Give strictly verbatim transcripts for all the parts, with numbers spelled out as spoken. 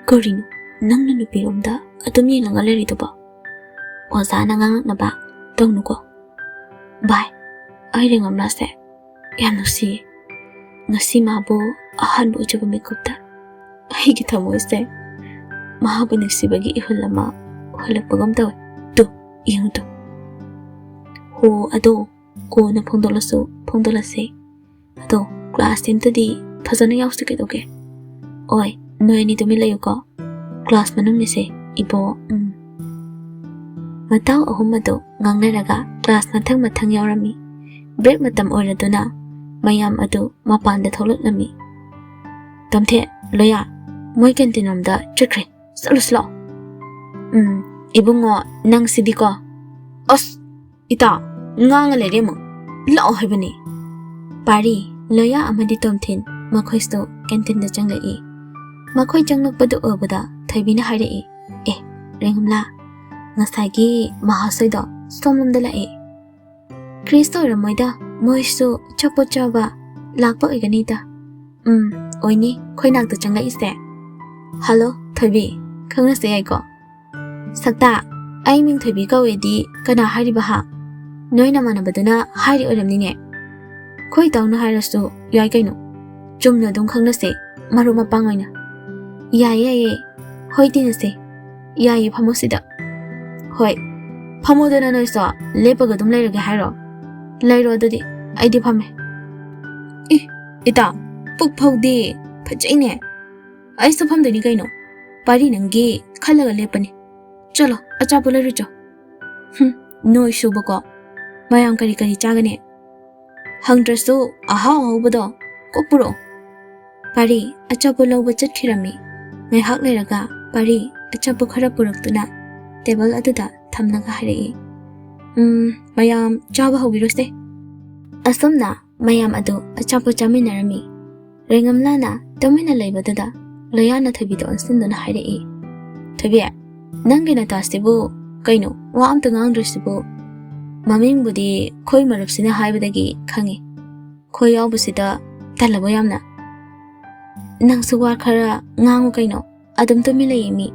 ꯀꯔꯤꯅꯣ ꯅꯪꯅ ꯅꯨꯄꯤꯔꯣꯝꯗ ꯑꯗꯨꯝ ꯌꯦꯡꯂꯒ ꯂꯩꯔꯤꯗꯨꯕꯣ? ꯑꯣꯖꯥꯅ ꯉꯥꯡꯂꯛꯅꯕ ꯇꯧꯅꯨꯀꯣ꯫ ꯚꯥꯏ, ꯑꯩ ꯔꯦꯡꯉꯝꯂꯥꯁꯦ ꯌꯥꯝ ꯅꯨꯡꯁꯤꯌꯦ꯫ ꯉꯁꯤ ꯃꯥꯕꯨ ꯑꯍꯥꯟꯕ ꯎꯖꯕ ꯃꯤꯀꯨꯞꯇ ꯑꯩꯒꯤ ꯊꯃꯣꯏꯁꯦ ꯃꯍꯥꯛꯄꯨ ꯅꯨꯡꯁꯤꯕꯒꯤ ꯏꯍꯨꯜ ꯑꯃ ꯍꯨꯜꯂꯛꯄꯒꯨꯝ ꯇꯧꯏ꯫ ꯇꯨ, ꯌꯦꯡꯉꯨ ꯇꯨ꯫ ꯍꯣ, ꯑꯗꯣ ꯀꯣꯟꯅ ꯐꯣꯡꯗꯣꯛꯂꯁꯨ ꯐꯣꯡꯗꯣꯛꯂꯁꯦ꯫ ꯑꯗꯣ ꯀ꯭ꯂꯥꯁ ꯇꯦꯟꯇꯗꯤ ꯐꯖꯅ ꯌꯥꯎꯁꯤ ꯀꯩꯗꯧꯒꯦ? ꯑꯣꯏ, ꯅꯣꯏ ꯑꯅꯤ ꯇꯨꯃꯤꯟ ꯂꯩꯌꯨꯀꯣ꯫ ꯀ꯭ꯂꯥꯁ ꯃꯅꯨꯡꯅꯤꯁꯦ, ꯏꯕꯣ꯫ ꯎꯝ꯫ ꯃꯇꯥꯎ ꯑꯍꯨꯝ ꯑꯗꯨ ꯉꯥꯡꯅꯔꯒ ꯀ꯭ꯂꯥꯁ ꯃꯊꯪ ꯃꯊꯪ ꯌꯥꯎꯔꯝꯃꯤ꯫ ꯕ꯭ꯔꯦꯛ ꯃꯇꯝ ꯑꯣꯏꯔꯗꯨꯅ ꯃꯌꯥꯝ ꯑꯗꯨ ꯃꯄꯥꯟꯗ ꯊꯣꯛꯂꯛꯂꯝꯃꯤ꯫ ꯇꯣꯝꯊꯦ, ꯂꯣꯌꯥ, ꯃꯣꯏ ꯀꯦꯟꯇꯤꯟ ꯔꯣꯝꯗ ꯆꯠꯈ꯭ꯔꯦ꯫ ꯆꯠꯂꯨꯁꯤ ꯂꯥꯛꯑꯣ꯫ ꯎꯝ, ꯏꯕꯨꯡꯉꯣ, ꯅꯪꯁꯤꯗꯤꯀꯣ꯫ ꯑꯁ, ꯏꯇꯥ, ꯉꯥꯡꯉ ꯂꯩꯔꯦ ꯑꯃꯨꯛ꯫ ꯂꯥꯛꯑꯣ ꯍꯥꯏꯕꯅꯤ꯫ ꯄꯥꯔꯤ, ꯂꯣꯌꯥ ꯑꯃꯗꯤ ꯇꯣꯝꯊꯤꯟ ꯃꯈꯣꯏꯁꯨ ꯀꯦꯟꯇꯤꯟꯗ ꯆꯪꯂꯛꯏ꯫ ꯃꯈꯣꯏ ꯆꯪꯂꯛꯄꯗꯨ ꯎꯕꯗ ꯊꯣꯏꯕꯤꯅ ꯍꯥꯏꯔꯛꯏ, "ꯑꯦ, ꯔꯦꯡꯒꯝꯂꯥ, ꯉꯁꯥꯏꯒꯤ ꯃꯍꯥꯁꯣꯏꯗꯣ ꯁꯣꯝꯂꯣꯝꯗ ꯂꯥꯛꯑꯦ꯫ ꯀ꯭ꯔꯤꯁꯇ ꯑꯣꯏꯔꯝꯃꯣꯏꯗ, ꯃꯣꯏꯁꯨ ꯑꯆꯥꯄꯣꯠ ꯆꯥꯕ ꯂꯥꯛꯄ ꯑꯣꯏꯒꯅꯤꯗ꯫ ꯎꯝ, ꯑꯣꯏꯅꯤ, ꯑꯩꯈꯣꯏ ꯅꯥꯛꯇ ꯆꯪꯂꯛꯏꯁꯦ꯫ ꯍꯜꯂꯣ, ꯊꯣꯏꯕꯤ, ꯈꯪꯅꯁꯦ ꯌꯥꯏꯀꯣ?" "ꯁꯛꯇꯥ, ꯑꯩ ꯃꯤꯡ ꯊꯣꯏꯕꯤ ꯀꯧꯋꯦꯗꯤ ꯀꯅꯥ ꯍꯥꯏꯔꯤꯕ ꯍꯥ? ꯅꯣꯏ ꯅꯃꯥꯟꯅꯕꯗꯨꯅ ꯍꯥꯏꯔꯤ ꯑꯣꯏꯔꯝꯅꯤꯅꯦ꯫ ꯑꯩꯈꯣꯏ ꯏꯇꯥꯎꯅ ꯍꯥꯏꯔꯁꯨ ꯌꯥꯏ ꯀꯩꯅꯣ꯫ ꯆꯨꯝꯅ ꯑꯗꯨꯝ ꯈꯪꯅꯁꯦ, ꯃꯔꯨꯞ ꯃꯄꯥꯡ ꯑꯣꯏꯅ꯫" "ꯌꯥꯏꯌꯦ, ꯌꯥꯏꯌꯦ꯫ ꯍꯣꯏ, ꯇꯤꯟꯅꯁꯦ꯫ ꯌꯥꯏꯌꯦ, ꯐꯝꯃꯣ ꯁꯤꯗ꯫" "ꯍꯣꯏ꯫ ꯐꯝꯃꯣꯗꯅ ꯅꯣꯏꯁꯨ꯫ ꯂꯦꯞꯄꯒ ꯑꯗꯨꯝ ꯂꯩꯔꯒꯦ ꯍꯥꯏꯔꯣ?" "ꯂꯩꯔꯣ ꯑꯗꯨꯗꯤ꯫ ꯑꯩꯗꯤ ꯐꯝꯃꯦ꯫" "ꯑꯦ, ꯏꯇꯥ, ꯄꯨꯛ ꯐꯧꯗꯦ꯫ ꯐꯖꯩꯅꯦ꯫" "ꯑꯩꯁꯨ ꯐꯝꯗꯣꯏꯅꯤ ꯀꯩꯅꯣ꯫ ꯄꯥꯔꯤ ꯅꯪꯒꯤ ꯈꯜꯂꯒ ꯂꯦꯞꯄꯅꯤ꯫ ꯆꯠꯂꯣ, ꯑꯆꯥꯄꯣꯠ ꯂꯩꯔꯨꯆꯣ꯫" "ꯍꯨꯝ, ꯅꯣꯏ ꯁꯨꯕꯀꯣ꯫ ꯃꯌꯥꯝ ꯀꯔꯤ ꯀꯔꯤ ꯆꯥꯒꯅꯤ? ꯍꯪꯗ꯭ꯔꯁꯨ ꯑꯍꯥꯎ ꯑꯍꯥꯎꯕꯗꯣ ꯀꯣꯛ ꯄꯨꯔꯛꯑꯣ꯫" ꯄꯥꯔꯤ ꯑꯆꯥꯄꯣꯠ ꯂꯧꯕ ꯆꯠꯈꯤꯔꯝꯃꯤ꯫ ꯉꯥꯏꯍꯥꯛ ꯂꯩꯔꯒ ꯄꯥꯔꯤ ꯑꯆꯥꯄꯣꯠ ꯈꯔ ꯄꯨꯔꯛꯇꯨꯅ ꯇꯦꯕꯜ ꯑꯗꯨꯗ ꯊꯝꯂꯒ ꯍꯥꯏꯔꯛꯏ, "ꯎꯝ, ꯃꯌꯥꯝ ꯆꯥꯕ ꯍꯧꯕꯤꯔꯣꯁꯦ꯫" ꯑꯁꯨꯝꯅ ꯃꯌꯥꯝ ꯑꯗꯨ ꯑꯆꯥꯄꯣꯠ ꯆꯥꯃꯤꯟꯅꯔꯝꯃꯤ꯫ ꯔꯦꯡꯒꯝꯂꯥꯅ ꯇꯨꯃꯤꯟꯅ ꯂꯩꯕꯗꯨꯗ ꯂꯣꯌꯥꯅ ꯊꯣꯏꯕꯤꯗ ꯑꯣꯟꯁꯤꯟꯗꯨꯅ ꯍꯥꯏꯔꯛꯏ, "ꯊꯣꯏꯕꯤ, ꯅꯪꯒꯤ ꯅꯇꯥꯁꯤꯕꯨ ꯀꯩꯅꯣ ꯋꯥ ꯑꯝꯇ ꯉꯥꯡꯗ꯭ꯔꯤꯁꯤꯕꯨ?" "ꯃꯃꯤꯡꯕꯨꯗꯤ ꯈꯣꯏ ꯃꯔꯨꯞꯁꯤꯅ ꯍꯥꯏꯕꯗꯒꯤ ꯈꯪꯉꯤ꯫ ꯈꯣꯏ ꯌꯥꯎꯕꯁꯤꯗ ꯇꯜꯂꯕꯣ ꯌꯥꯝꯅ?" "ꯅꯪꯁꯨ ꯋꯥ ꯈꯔ ꯉꯥꯡꯉꯨ ꯀꯩꯅꯣ, ꯑꯗꯨꯝ ꯇꯨꯃꯤꯟ ꯂꯩꯌꯦ ꯃꯤ꯫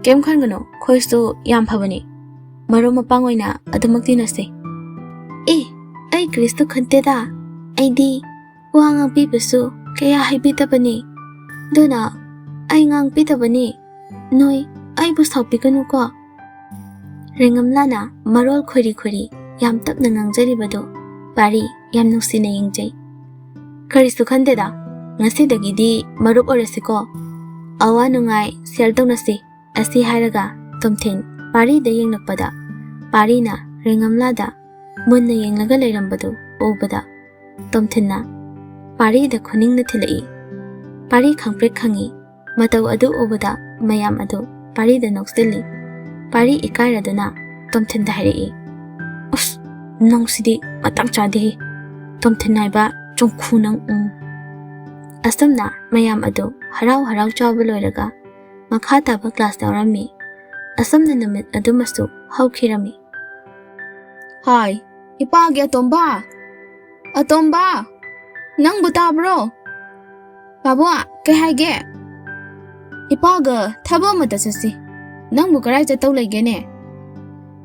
ꯀꯩꯝ ꯈꯟꯒꯅꯨ, ꯈꯣꯏꯁꯨ ꯌꯥꯝ ꯐꯕꯅꯤ꯫ ꯃꯔꯨꯞ ꯃꯄꯥꯡ ꯑꯣꯏꯅ ꯑꯗꯨꯃꯛ ꯇꯤꯟꯅꯁꯦ꯫ ꯑꯦ, ꯑꯩ ꯀꯔꯤꯁꯨ ꯈꯟꯇꯦꯗ꯫ ꯑꯩꯗꯤ ꯋꯥ ꯉꯥꯡꯕꯤꯕꯁꯨ ꯀꯌꯥ ꯍꯩꯕꯤꯗꯕꯅꯤ꯫ ꯑꯗꯨꯅ ꯑꯩ ꯉꯥꯡꯕꯤꯗꯕꯅꯤ꯫ ꯅꯣꯏ ꯑꯩꯕꯨ ꯁꯥꯎꯕꯤꯒꯅꯨꯀꯣ꯫ ꯔꯦꯉꯝꯂꯥꯅ ꯃꯔꯣꯜ ꯈꯣꯏꯔꯤ ꯈꯣꯏꯔꯤ ꯌꯥꯝ ꯇꯞꯅ ꯉꯥꯡꯖꯔꯤꯕꯗꯨ ꯄꯥꯔꯤ ꯌꯥꯝ ꯅꯨꯡꯁꯤꯅ ꯌꯦꯡꯖꯩ꯫ "ꯀꯔꯤꯁꯨ ꯈꯟꯗꯦꯗ, ꯉꯁꯤꯗꯒꯤꯗꯤ ꯃꯔꯨꯞ ꯑꯣꯏꯔꯁꯤꯀꯣ꯫ ꯑꯋꯥ ꯅꯨꯡꯉꯥꯏ ꯁꯤꯌꯔ ꯇꯧꯅꯁꯤ", ꯑꯁꯤ ꯍꯥꯏꯔꯒ ꯇꯣꯝꯊꯤꯟ ꯄꯥꯔꯤꯗ ꯌꯦꯡꯂꯛꯄꯗ, ꯄꯥꯔꯤꯅ ꯔꯦꯉꯝꯂꯥꯗ ꯃꯨꯟꯅ ꯌꯦꯡꯂꯒ ꯂꯩꯔꯝꯕꯗꯨ ꯎꯕꯗ, ꯇꯣꯝꯊꯤꯟꯅ ꯄꯥꯔꯤꯗ ꯈꯨꯅꯤꯡꯅ ꯊꯤꯜꯂꯛꯏ꯫ ꯄꯥꯔꯤ ꯈꯪꯄ꯭ꯔꯦꯛ ꯈꯪꯉꯤ꯫ ꯃꯇꯧ ꯑꯗꯨ ꯎꯕꯗ ꯃꯌꯥꯝ ꯑꯗꯨ ꯄꯥꯔꯤꯗ ꯅꯣꯛꯁꯤꯜꯂꯤ꯫ ꯄꯥꯔꯤ ꯏꯀꯥꯏꯔꯗꯨꯅ ꯇꯣꯝꯊꯤꯟꯗ ꯍꯥꯏꯔꯛꯏ, "ꯑꯁ, ꯅꯪꯁꯤꯗꯤ ꯃꯇꯥꯡ ꯆꯥꯗꯦꯍꯦ꯫ ꯇꯣꯝꯊꯤꯟ ꯍꯥꯏꯕ ꯆꯨꯝꯈꯨ ꯅꯪ, ꯎꯝ꯫" ꯑꯁꯨꯝꯅ ꯃꯌꯥꯝ ꯑꯗꯨ ꯍꯔꯥꯎ ꯍꯔꯥꯎ ꯆꯥꯕ ꯂꯣꯏꯔꯒ ꯃꯈꯥ ꯇꯥꯕ ꯀ꯭ꯂꯥꯁ ꯌꯥꯎꯔꯝꯃꯤ꯫ ꯑꯁꯨꯝꯅ ꯅꯨꯃꯤꯠ ꯑꯗꯨꯃꯁꯨ ꯍꯧꯈꯤꯔꯝꯃꯤ꯫ "ꯍꯥꯏ, ꯏꯄꯥꯒꯤ ꯑꯇꯣꯝꯕ! ꯑꯇꯣꯝꯕ! ꯅꯪꯕꯨ ꯇꯥꯕ꯭ꯔꯣ? ꯄꯥꯕꯨꯡ, ꯀꯩ ꯍꯥꯏꯒꯦ?" "ꯏꯄꯥꯒ ꯊꯕꯛ ꯑꯃꯇ ꯆꯠꯁꯤ꯫ ꯅꯪꯕꯨ ꯀꯔꯥꯏ ꯆꯠꯇꯧ ꯂꯩꯒꯦꯅꯦ?"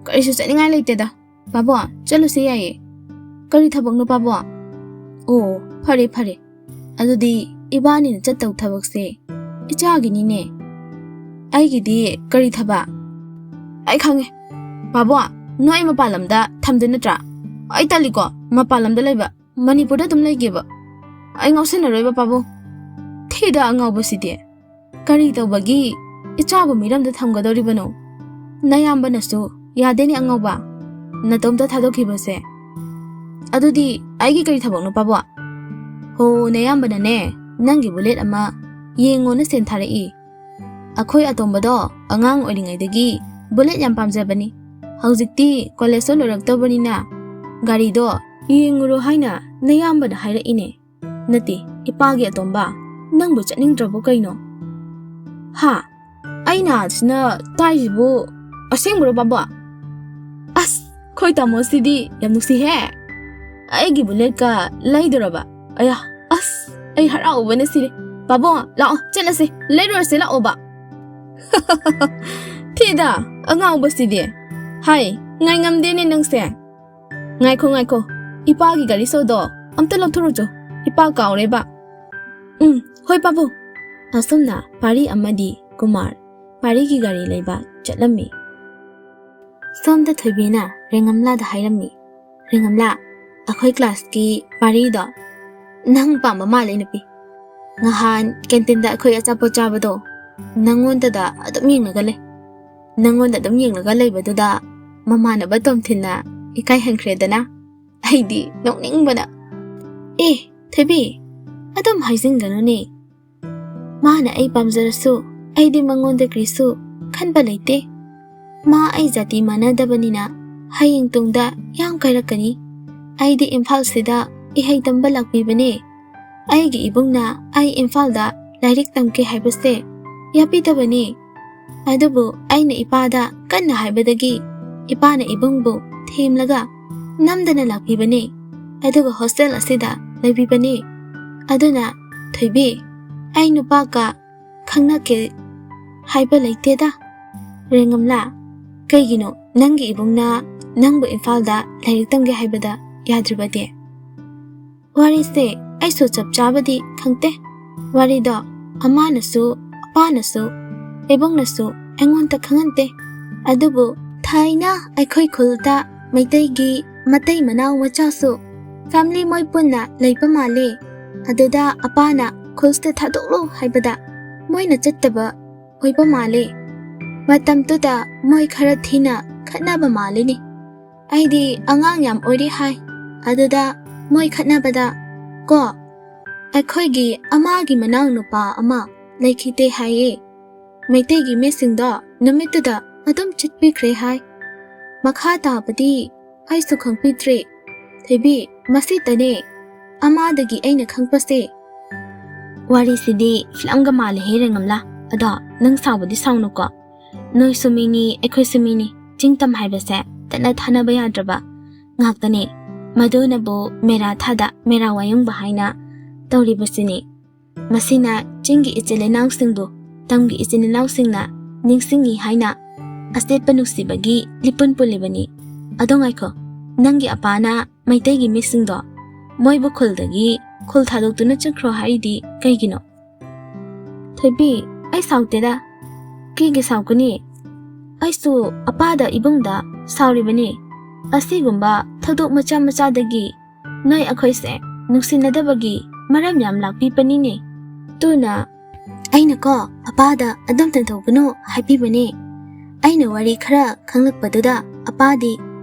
"ꯀꯔꯤꯁꯨ ꯆꯠꯅꯤꯡꯉꯥꯏ ꯂꯩꯇꯦꯗ꯫ ꯄꯥꯕꯨꯡ, ꯆꯠꯂꯨꯁꯦ ꯌꯥꯏꯌꯦ꯫" "ꯀꯔꯤ ꯊꯕꯛꯅꯣ ꯄꯥꯕꯨꯡ?" "ꯑꯣ, ꯐꯔꯦ, ꯐꯔꯦ꯫ ꯑꯗꯨꯗꯤ ꯏꯕꯥꯅꯤꯅ ꯆꯠꯇꯧ ꯊꯕꯛꯁꯦ ꯏꯆꯥꯒꯤꯅꯤꯅꯦ꯫" "ꯑꯩꯒꯤꯗꯤ ꯀꯔꯤ ꯊꯕꯛ?" "ꯑꯩ ꯈꯪꯉꯦ꯫ ꯄꯥꯕꯨꯡ, ꯅꯣꯏ ꯃꯄꯥꯟ ꯂꯝꯗ ꯊꯝꯗꯣꯏ ꯅꯠꯇ꯭ꯔꯥ? ꯑꯩ ꯇꯜꯂꯤꯀꯣ ꯃꯄꯥꯟ ꯂꯝꯗ ꯂꯩꯕ꯫ ꯃꯅꯤꯄꯨꯔꯗ ꯑꯗꯨꯝ ꯂꯩꯒꯦꯕ꯫ ꯑꯩ ꯉꯥꯎꯁꯤꯟꯅꯔꯣꯏꯕ ꯄꯥꯕꯨꯡ꯫" "ꯊꯤꯗ ꯑꯉꯥꯎꯕꯁꯤꯗꯤ꯫ ꯀꯔꯤ ꯇꯧꯕꯒꯤ ꯏꯆꯥꯕꯨ ꯃꯤꯔꯝꯗ ꯊꯝꯒꯗꯧꯔꯤꯕꯅꯣ? ꯅꯌꯥꯝꯕꯅꯁꯨ ꯌꯥꯗꯦꯅꯦ ꯑꯉꯥꯎꯕ, ꯅꯇꯣꯝꯇ ꯊꯥꯗꯣꯛꯈꯤꯕꯁꯦ꯫" "ꯑꯗꯨꯗꯤ ꯑꯩꯒꯤ ꯀꯔꯤ ꯊꯕꯛꯅꯣ ꯄꯥꯕꯨꯡ?" "ꯍꯣ, ꯅꯌꯥꯝꯕꯅꯅꯦ, ꯅꯪꯒꯤ ꯕꯨꯂꯦꯠ ꯑꯃ ꯌꯦꯡꯉꯣꯅ ꯁꯦꯟ ꯊꯥꯔꯛꯏ꯫ ꯑꯩꯈꯣꯏ ꯑꯇꯣꯝꯕꯗꯣ ꯑꯉꯥꯡ ꯑꯣꯏꯔꯤꯉꯩꯗꯒꯤ ꯕꯨꯂꯦꯠ ꯌꯥꯝ ꯄꯥꯝꯖꯕꯅꯤ꯫ ꯍꯧꯖꯤꯛꯇꯤ ꯀꯣꯂꯦꯖꯇ ꯂꯣꯏꯔꯛꯇꯧꯕꯅꯤꯅ ꯒꯥꯔꯤꯗꯣ ꯌꯦꯡꯉꯨꯔꯣ ꯍꯥꯏꯅ ꯅꯌꯥꯝꯕꯅ ꯍꯥꯏꯔꯛꯏꯅꯦ꯫" "ꯅꯠꯇꯦ, ꯏꯄꯥꯒꯤ ꯑꯇꯣꯝꯕ, ꯅꯪꯕꯨ ꯆꯠꯅꯤꯡꯗ꯭ꯔꯕꯣ ꯀꯩꯅꯣ?" "ꯍꯥ? ꯑꯩꯅ ꯑꯁꯤꯅ ꯇꯥꯏꯁꯤꯕꯨ ꯑꯁꯦꯡꯕꯔꯣ ꯄꯥꯕꯨꯡ?" "ꯑꯁ, ꯑꯩꯈꯣꯏ ꯇꯥꯃꯣꯁꯤꯗꯤ ꯌꯥꯝ ꯅꯨꯡꯁꯤꯍꯦ꯫ ꯑꯩꯒꯤ ꯕꯨꯂꯦꯠꯀ ꯂꯩꯗꯣꯔꯕ꯫ ꯑꯌꯥ, ꯑꯁ, ꯑꯩ ꯍꯔꯥꯎꯕꯅ ꯁꯤꯔꯦ꯫ ꯄꯥꯕꯨꯡ, ꯂꯥꯛꯑꯣ, ꯆꯠꯂꯁꯤ, ꯂꯩꯔꯨꯔꯁꯤ, ꯂꯥꯛꯑꯣꯕ꯫ ꯊꯤꯗ, ꯑꯉꯥꯎꯕꯁꯤꯗꯤ꯫ ꯍꯥꯏ, ꯉꯥꯏꯉꯝꯗꯦꯅꯦ ꯅꯪꯁꯦ꯫ ꯉꯥꯏꯈꯣ, ꯉꯥꯏꯈꯣ, ꯏꯄꯥꯒꯤ ꯒꯥꯔꯤ ꯁꯣꯗꯣ ꯑꯝꯇ ꯂꯧꯊꯣꯔꯛꯆꯣ, ꯏꯄꯥ ꯀꯥꯎꯔꯦꯕ꯫ ꯎꯝ, ꯍꯣꯏ ꯄꯥꯕꯨꯡ꯫ ꯑꯁꯨꯝꯅ ꯄꯥꯔꯤ ꯑꯃꯗꯤ ꯀꯨꯃꯥꯔ ꯄꯥꯔꯤꯒꯤ ꯒꯥꯔꯤ ꯂꯩꯕ ꯆꯠꯂꯝꯃꯤ꯫ ꯁꯣꯝꯗ ꯊꯣꯏꯕꯤꯅ ꯔꯦꯡꯉꯝꯂꯥꯗ ꯍꯥꯏꯔꯝꯃꯤ, "ꯔꯦꯡꯉꯝꯂꯥ, ꯑꯩꯈꯣꯏ ꯀ꯭ꯂꯥꯁꯀꯤ ꯄꯥꯔꯤꯗꯣ ꯅꯪ ꯄꯥꯝꯕ ꯃꯥꯜꯂꯦ ꯅꯨꯄꯤ꯫ ꯉꯍꯥꯟ ꯀꯦꯟꯇꯤꯟꯗ ꯑꯩꯈꯣꯏ ꯑꯆꯥꯄꯣꯠ ꯆꯥꯕꯗꯣ ꯅꯪꯉꯣꯟꯗꯗ ꯑꯗꯨꯝ ꯌꯦꯡꯂꯒ ꯂꯩ꯫ ꯅꯪꯉꯣꯟꯗ ꯑꯗꯨꯝ ꯌꯦꯡꯂꯒ ꯂꯩꯕꯗꯨꯗ ꯃꯃꯥꯟꯅꯕ ꯇꯣꯝꯊꯤꯟꯅ ꯏꯀꯥꯏꯍꯟꯈ꯭ꯔꯦꯗꯅ꯫ ꯑꯩꯗꯤ ꯅꯣꯛꯅꯤꯡꯕꯅ꯫ ꯑꯦ, ꯊꯣꯏꯕꯤ, ꯑꯗꯨꯝ ꯍꯥꯏꯖꯤꯟꯒꯅꯨꯅꯦ꯫ ꯃꯥꯅ ꯑꯩ ꯄꯥꯝꯖꯔꯁꯨ ꯑꯩꯗꯤ ꯃꯉꯣꯟꯗ ꯀꯔꯤꯁꯨ ꯈꯟꯕ ꯂꯩꯇꯦ꯫ ꯃꯥ ꯑꯩ ꯖꯥꯇꯤ ꯃꯥꯟꯅꯗꯕꯅꯤꯅ ꯍꯌꯦꯡ ꯇꯨꯡꯗ ꯌꯥꯝ ꯀꯥꯏꯔꯛꯀꯅꯤ꯫ ꯑꯩꯗꯤ ꯏꯝꯐꯥꯜꯁꯤꯗ ꯏꯍꯩ ꯇꯝꯕ ꯂꯥꯛꯄꯤꯕꯅꯦ꯫ ꯑꯩꯒꯤ ꯏꯕꯨꯡꯅ ꯑꯩ ꯏꯝꯐꯥꯜꯗ ꯂꯥꯏꯔꯤꯛ ꯇꯝꯒꯦ ꯍꯥꯏꯕꯁꯦ ꯌꯥꯕꯤꯗꯕꯅꯦ꯫ ꯑꯗꯨꯕꯨ ꯑꯩꯅ ꯏꯄꯥꯗ ꯀꯟꯅ ꯍꯥꯏꯕꯗꯒꯤ ꯏꯄꯥꯅ ꯏꯕꯨꯡꯕꯨ ꯊꯦꯝꯂꯒ ꯅꯝꯗꯅ ꯂꯥꯛꯄꯤꯕꯅꯦ꯫ ꯑꯗꯨꯒ ꯍꯣꯁꯇꯦꯜ ꯑꯁꯤꯗ ꯂꯩꯕꯤꯕꯅꯦ꯫ ꯑꯗꯨꯅ ꯊꯣꯏꯕꯤ, ꯑꯩ ꯅꯨꯄꯥꯒ ꯈꯪꯅꯒꯦ ꯍꯥꯏꯕ ꯂꯩꯇꯦꯗ꯫ ꯔꯦꯡꯉꯝꯂꯥ, ꯀꯩꯒꯤꯅꯣ ꯅꯪꯒꯤ ꯏꯕꯨꯡꯅ ꯅꯪꯕꯨ ꯏꯝꯐꯥꯜꯗ ꯂꯥꯏꯔꯤꯛ ꯇꯝꯒꯦ ꯍꯥꯏꯕꯗ ꯌꯥꯗ꯭ꯔꯤꯕꯗꯤ? ꯋꯥꯔꯤꯁꯦ ꯑꯩꯁꯨ ꯆꯞ ꯆꯥꯕꯗꯤ ꯈꯪꯗꯦ꯫ ꯋꯥꯔꯤꯗꯣ ꯑꯃꯥꯅꯁꯨ, ꯑꯄꯥꯅꯁꯨ, ꯏꯕꯨꯡꯅꯁꯨ ꯑꯩꯉꯣꯟꯗ ꯈꯪꯍꯟꯗꯦ꯫ ꯑꯗꯨꯕꯨ ꯊꯥꯏꯅ ꯑꯩꯈꯣꯏ ꯈꯨꯜꯗ ꯃꯩꯇꯩꯒꯤ ꯃꯇꯩ ꯃꯅꯥꯎ ꯃꯆꯥꯁꯨ ꯐꯦꯃꯤꯂꯤ ꯃꯣꯏ ꯄꯨꯟꯅ ꯂꯩꯕ ꯃꯥꯜꯂꯦ꯫ ꯑꯗꯨꯗ ꯑꯄꯥꯅ ꯈꯨꯜꯁꯤꯗ ꯊꯥꯗꯣꯛꯂꯣ ꯍꯥꯏꯕꯗ ꯃꯣꯏꯅ ꯆꯠꯇꯕ ꯑꯣꯏꯕ ꯃꯥꯜꯂꯦ꯫ ꯃꯇꯝꯗꯨꯗ ꯃꯣꯏ ꯈꯔ ꯊꯤꯅ ꯈꯠꯅꯕ ꯃꯥꯜꯂꯤꯅꯦ꯫ ꯑꯩꯗꯤ ꯑꯉꯥꯡ ꯌꯥꯝ ꯑꯣꯏꯔꯤ ꯍꯥꯏ꯫ ꯑꯗꯨꯗ ꯃꯣꯏ ꯈꯠꯅꯕꯗ ꯀꯣ, ꯑꯩꯈꯣꯏꯒꯤ ꯑꯃꯥꯒꯤ ꯃꯅꯥꯎ ꯅꯨꯄꯥ ꯑꯃ ꯂꯩꯈꯤꯗꯦ ꯍꯥꯏꯌꯦ꯫ ꯃꯩꯇꯩꯒꯤ ꯃꯤꯁꯤꯡꯗꯣ ꯅꯨꯃꯤꯠꯇꯨꯗ ꯑꯗꯨꯝ ꯆꯠꯄꯤꯈ꯭ꯔꯦ ꯍꯥꯏ꯫ ꯃꯈꯥ ꯇꯥꯕꯗꯤ ꯑꯩꯁꯨ ꯈꯪꯕꯤꯗ꯭ꯔꯦ꯫ ꯊꯣꯏꯕꯤ, ꯃꯁꯤꯇꯅꯦ ꯑꯃꯥꯗꯒꯤ ꯑꯩꯅ ꯈꯪꯕꯁꯦ꯫ ꯋꯥꯔꯤꯁꯤꯗꯤ ꯐꯤꯂꯝꯒ ꯃꯥꯜꯂꯦꯍꯦ ꯔꯦꯡꯉꯝꯂꯥ꯫ ꯑꯗꯣ ꯅꯪ ꯁꯥꯎꯕꯗꯤ ꯁꯥꯎꯅꯨꯀꯣ꯫ ꯅꯣꯏꯁꯨ ꯃꯤꯅꯤ, ꯑꯩꯈꯣꯏꯁꯨ ꯃꯤꯅꯤ꯫ ꯆꯤꯡ ꯇꯝ ꯍꯥꯏꯕꯁꯦ ꯇꯠꯅ ꯊꯥꯅꯕ ꯌꯥꯗ꯭ꯔꯕ ꯉꯥꯛꯇꯅꯦ꯫ ꯃꯗꯨꯅꯕꯨ ꯃꯦꯔꯥ ꯊꯥꯗ ꯃꯦꯔꯥ ꯋꯥꯌꯨꯡꯕ ꯍꯥꯏꯅ ꯇꯧꯔꯤꯕꯁꯤꯅꯤ꯫ ꯃꯁꯤꯅ ꯆꯤꯡꯒꯤ ꯏꯆꯤꯜ ꯏꯅꯥꯎꯁꯤꯡꯕꯨ ꯇꯝꯒꯤ ꯏꯆꯤꯜ ꯏꯅꯥꯎꯁꯤꯡꯅ ꯅꯤꯡꯁꯤꯡꯉꯤ ꯍꯥꯏꯅ ꯑꯆꯦꯠꯄ ꯅꯨꯡꯁꯤꯕꯒꯤ ꯂꯤꯄꯨꯟ ꯄꯨꯜꯂꯤꯕꯅꯤ꯫ ꯑꯗꯣ ꯉꯥꯏꯈꯣ, ꯅꯪꯒꯤ ꯑꯄꯥꯅ ꯃꯩꯇꯩꯒꯤ ꯃꯤꯁꯤꯡꯗꯣ ꯃꯣꯏꯕꯨ ꯈꯨꯜꯗꯒꯤ ꯈꯨꯜ ꯊꯥꯗꯣꯛꯇꯨꯅ ꯆꯠꯈ꯭ꯔꯣ ꯍꯥꯏꯔꯤꯗꯤ ꯀꯩꯒꯤꯅꯣ? ꯊꯣꯏꯕꯤ, ꯑꯩ ꯁꯥꯎꯗꯦꯗ꯫ ꯀꯩꯒꯤ ꯁꯥꯎꯒꯅꯤ? ꯑꯩꯁꯨ ꯑꯄꯥꯗ ꯏꯕꯨꯡꯗ ꯁꯥꯎꯔꯤꯕꯅꯤ꯫ ꯑꯁꯤꯒꯨꯝꯕ ꯊꯧꯗꯣꯛ ꯃꯆꯥ ꯃꯆꯥꯗꯒꯤ ꯅꯣꯏ ꯑꯩꯈꯣꯏꯁꯦ ꯅꯨꯡꯁꯤꯅꯗꯕꯒꯤ ꯃꯔꯝ ꯌꯥꯝ ꯂꯥꯛꯄꯤꯕꯅꯤꯅꯦ꯫ ꯇꯨꯅ ꯑꯩꯅꯀꯣ ꯑꯄꯥꯗ ꯑꯗꯨꯝ ꯇꯟꯊꯧꯒꯅꯨ ꯍꯥꯏꯕꯤꯕꯅꯦ꯫ ꯑꯩꯅ ꯋꯥꯔꯤ ꯈꯔ ꯈꯪꯂꯛꯄꯗꯨꯗ ꯑꯄꯥꯗꯤ